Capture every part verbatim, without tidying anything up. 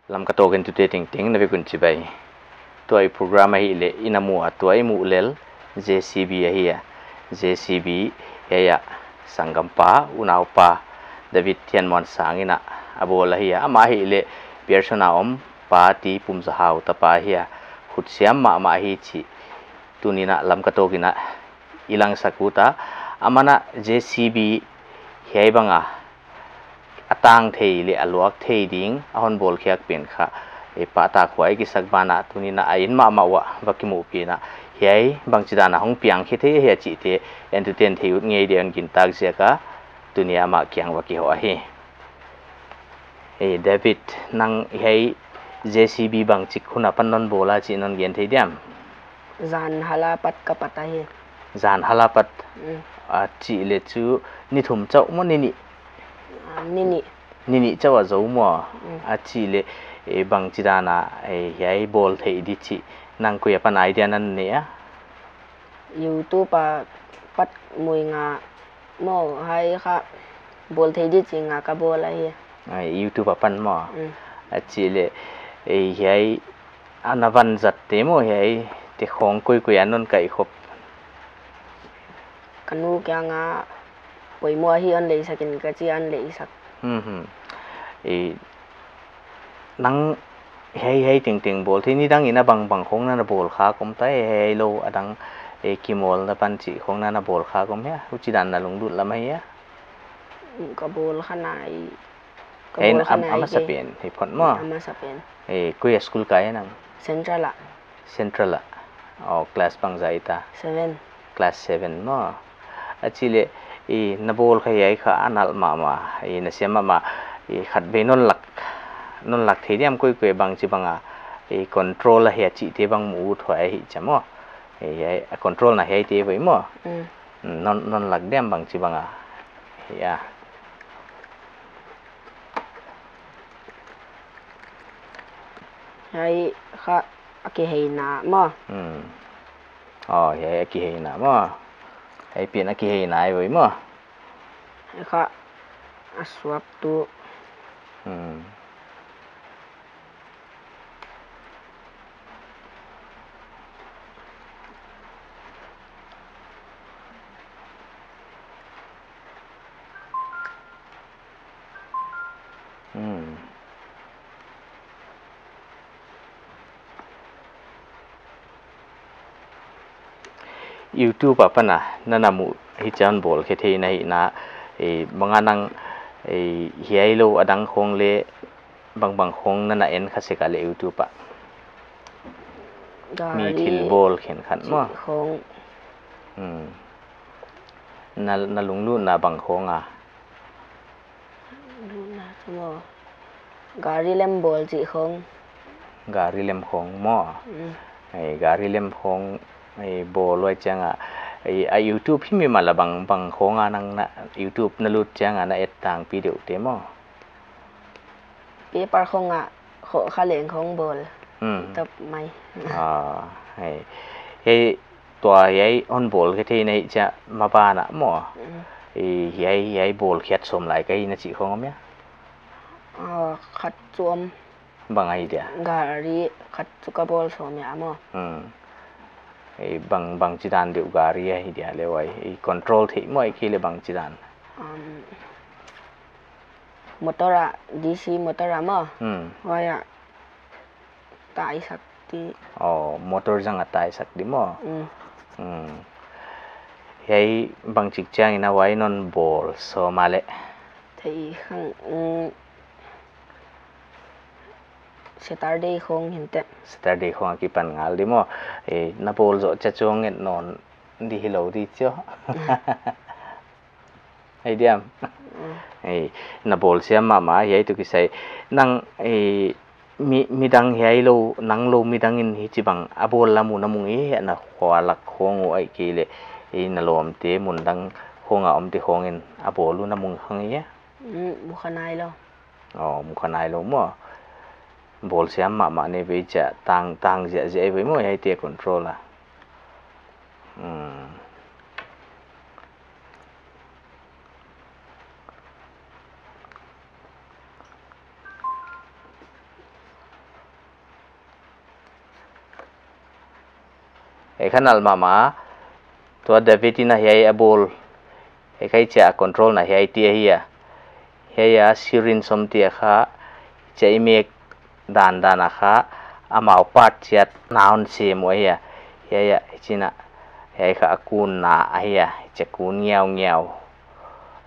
Lamka Talk entute tengteng na vek un chibai. Tua i program ahihleh i na muh a, tua i muh lel JCB ahi a. JCB hiai a sanggampa, unaupa David Thianmuansang in a bawl ahi a. Amah ahihleh Pearson a om Pa T. Pumzahau tapa ahi a. Khutsiam mahmah hi chih tuni'n a Lamka Talk in a i langsak ut a. Aman a JCB hiai bang a a tang thei leh a luak thei ding a hon bawlkhiak pen kha, e, Pa Takhua i kisak ban a tuni'n a a inn mahmah uah va kimuhpih in a, hiai bangchidan a hong piang khe thei ahia chihte entute'n thei ut ngei dia hon gintak ziak a tuni a amah kiang va kihoh ahi. E, David, nang hiai JCB bangchik hun apan non bawl a chih non gen thei diam? Zan hal a pat ka pat ahi. Zan hal a pat? Mm. A chih leh chu ni thum chauh maw, ni nih? Ah, ni nih. Ni nih chauh a zou maw? Mm. A chih leh, e, bangchidan a, e, hiai bawl theih di chih nang koi apan idea na nei a? YouTube a pat mui nga maw, hiai kha bawl thei di chih nga ka bawl ahi. Ai, YouTube apan maw? Mm. A chih leh, e, hiai a na vanzatte maw, hiaite khong koikoi a non kaihkhop? Ka nu kiang a poimoh ahi, hon leisak in ka chi a, hon leisak. Mhm. E, nang hiai, hiai tengteng bawl thei, nidang in a bangbang khong na na bawl khak om ta, hiai lou a dang, e, kimawlna pan chih khong na na bawl khak om hia? Huchidan na lunglut lam ahi a? Ka bawl kha nai. Ka bawl kha nai. Hiai a masapen hi phot maw? A masapen. E, koi a school kai nang? Central a. Central a. Oh, class bangzah i ta? Seven. Class seven maw? A chih leh, e, na bawl kha hiai kha a nalh mahmah, e, na siam mahmah, e, khatvei non lak, non lak thei diam koikoi bangchibang a, e, control ahia chihte bang mu ut huai ahi chia maw? E, hiai, a control na hiaite voi maw? Mm. Mm, non, non lak diam bangchibang a? Hia. Hiai kha a kiheina maw? Hmm. Oh, hiai a kiheina maw? Hiai pen a kiheina ahi voi maw? Hiai kha a suaktu. Hmm. Hmm. YouTube apan a na na muh hichi'n bawl khe thei na hihna, e, bang a nang, e, hiai lou a dang khong leh bangbang khong na na en kha sek a leh YouTube a? Mi thil bawl khenkhat maw? Khong. Hmm. Na, na lunglutna bang khong a? Lunglutna chu maw, gari lem bawl chih khong. Gari lem khong maw? Mm. Ei, gari lem khong, ei, bawl huai chiang a, ei, a YouTube hi mi mala bang, bang khong a nang na, YouTube na lut chiang a na et tangpi deuh te maw? Paper khong a, kho kha leng khong bawl. Hmm. Top mai. Ah, hei. Hei, tua hiai hon bawl khe thei na hih chia maban a maw. Hmm. Ei, hiai, hiai bawl khiat sawm lai ka hi na chih khong om hia? Ah, khat chu om. Bang ahi dia? Gari khat chu ka bawl sawm hia maw. Hmm. Ei, bang, bangchidan deuh gari ahi dia leh huai. Ei, control theih maw, ei, khe leh bangchidan. Um, Motor a, D C motor a maw. Hmm. Huai a taisak di. Oh, motor zang a taisak di maw. Hmm. Hmm. Hiai bangchik chiang in a huai non bawl sawm a leh? Thei khang, hmm, Saturday khong hinteh. Saturday khong a kipan ngal di maw. Eh, na bawl zoh chia chuang nget nawn di hilou di chia. Ei diam. Mm. Ei, na bawl siam mahmah hiai toh kisai. Nang, ei, mi, midang hiai lou, nang lou midang in hichibang a bawl lam uh na mu nge, na khua lak khong uh ahihkeileh, ei, na lawmte mun dang Khong a om te khong in a bawl uh na mu kha ngei a? Mm, mu kha nailou. Oh, mu kha nailou maw. Bawl siam mahmah nei ve chia, tang, tang ziahziah ve maw, hiai te control a. Hmm. Hiai kha nal mahmah. Tua David in a hiai a bawl. Hiai kha chia control na hiai te ahi a. Hiai a syringe om te kha chia i mek dandan a kha amau part chiat na hon sem uh ahi a. Hiai a, hichi in a, hiai kha a kun na ahi a. Chia kun ngiaungiau.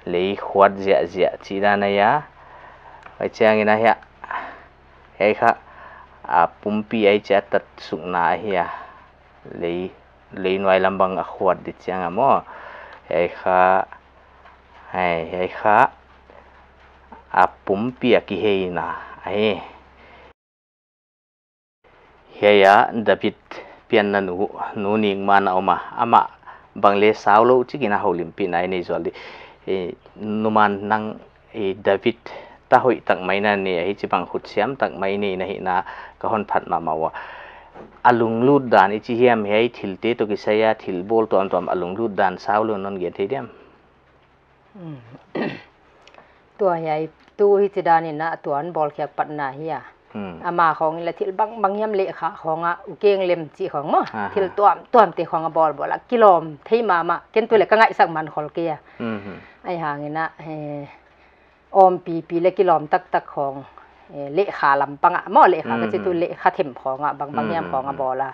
Lei khuat ziahziah chih dan ahi a. Huai chiang in a hiai a. Hiai kha a pumpi ahi chia tat suk na ahi a. Lei, lei nuai lam bang a khuat di chiang a maw. Hiai kha, hiai, hiai kha a pumpi a kihei na ahi. Hiai a David pianna nu, nu ning man a om a, amah bang le sau lou chik in a houlimpihna i nei zual di. Eh, numan nang, eh, David ta hoih tak mai na nei a, hichibang khut siam tak mai nei na hihna ka hon phat mahmah ua. A lunglut dan i chi hiam, hiai thil te toh kisai a thil bawl tuamtuam a lunglut dan sau lou non gen thei diam? Hmm. Tua hiai tu hichi dan in a tuan bawl khiak patna hi a. Hmm. Ama khong in la thil bangbang hiam lehkha khong a ukeng lem chih khong maw. Aha. Thil tuamtuam te khong a bawlbawl a kilawm thei mahmah. Ken tu le ka ngaihsak man khol kei a. Mhm. Ahihhang in a, eh, awm pipi le kilawm taktak khong, eh, lehkha lam pang a maw, lehkha ka chi tu, mhm, lehkha them khong a bangbang hiam khong a bawl a.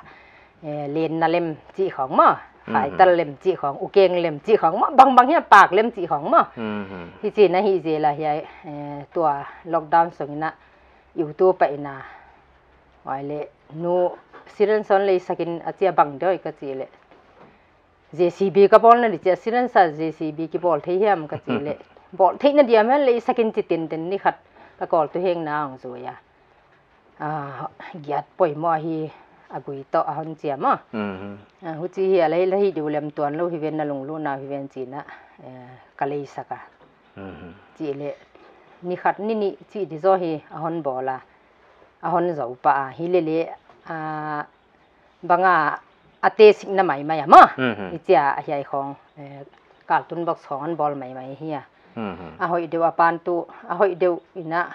Eh, lenna lem chih khong maw, mhm, khaital lem chih khong, ukeng lem chih khong maw, bangbang hiam pak lem chih khong maw. Mhm. Hichi in a hi zel a hiai, eh, tua lockdown sung in a YouTube a in a. Huai le nu syringe hon leisak in a chia bang diam ka chi le. J C B ka bawlna di chia syringe a J C B kibawl thei hiam ka chi le. Bawl theihna diam hen leisak in chi tenten ni khat ka kawltu heng na hong zui a. Ah, giat poimoh hi a gui toh a hon chiam a. Mhm. Ah, huchi hi a lei la hi diu lem tuan lou hi ven na lunglutna hi ven chi in a, eh, ka leisak a. Mhm. Chi le ni khat ni nih chi di zaw hi a hon bawl a. A hon zou pah a. Hi le le, ah, bang a a te sikna maimai a maw. Mhm. Hichi a hiai khong, eh, carton box khong hon bawl maimai hi a. Mhm. A hoih deuh a pan tu, a hoih deuh in a,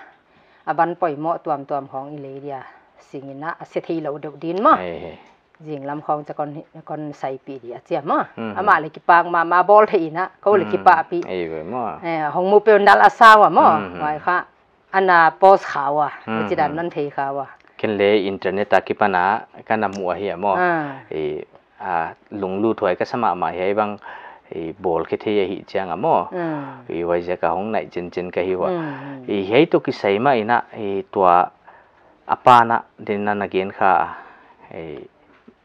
a ban poimoh tuamtuam khong i lei dia. Sing in a, a se theilou deuh din maw. Hei, hei. Zinglam khong cha kon, kon saipih di a chi a maw. Mhm. Amah le kipak mahmah bawl thei in a, kou le, mhm, kipahpih. Ei ve maw. Eh, hong mu peuh nal a sau a maw. Mhm. Huai kha. Ana post kha ua, mhm, huchi dan non thei kha ua. Ken le internet a kipan a ka na mu ahi a maw. Ah. I, a, lunglut huai ka sa mahmah hiai bang, i, bawl khe thei ahi chiang a maw. Mm. I, huaiziak a hong nai chenchen ka hi ua. Mm, mm. I, hiai toh kisai mah in a, i, tua a pan a din na na gen kha, i,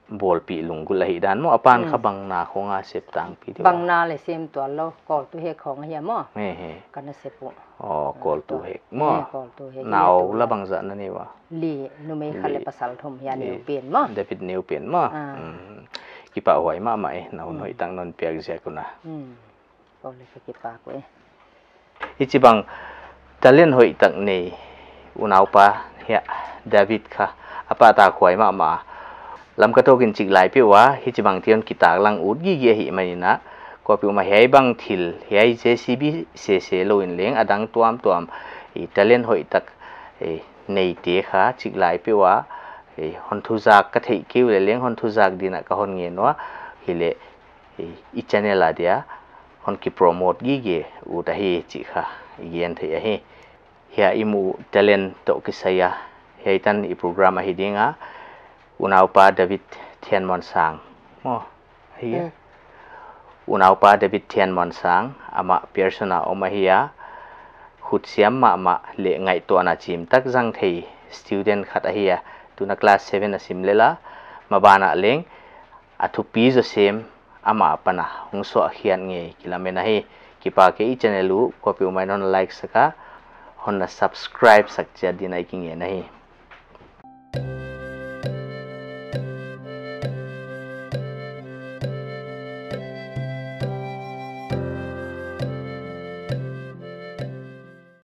bawlpih lunggulh ahi dan maw, a pan kha, mm, bang na khong a sep tangpi diam? Bang na le sem tuan lou, kawltu hek khong ahi a maw. He, he. Ka na sep uh. Oh, kawltu hek maw. He, kawltu hek. Nau la bangzah na nei ua? Li, numei khat le pasal thum hi a, li, neu pen maw. David neu pen maw. Ah. Mm. Kipahhuai mahmah e, na hun, mm, hoih tak non piak ziak un a. Mm. Kou le ka kipak uh e. Hichibang talent hoih tak nei unaupa hiai David kha a pahtakhuai mahmah. Lamka tokin chik lai peuh a hichibang te hon kitaklang ut gige ahih manin a, kuapeuhmah hiai bang thil, hiai J C B sese lou in leng a dang tuamtuam, i, talent hoih tak, i, neite kha chik lai peuh a, i, hon thuzak ka theih kei uh le leng hon thuzak din a ka hon ngen ua, hi le i, i channel a dia hon kipromote gige ut ahi chih kha i gen thei ahi. Hiai i mu talent toh kisai a, hiai tan i program ahi ding a, unaupa David Thianmonsang maw, ahi a? Mm. Unaupa David Thianmonsang, amah Pearson a om ahi a, khut siam mahmah le ngaihtuahna chim tak zang thei student khat ahi a, tun a class seven a sim lel a, maban ah leng a thupi zaw sem amah apan a hong suah khiat ngei kilamen ahi. Kipak e, i channel uh kuapeuhmah in hon like sak a, hon na subscribe sak chiat din a i kingen ahi.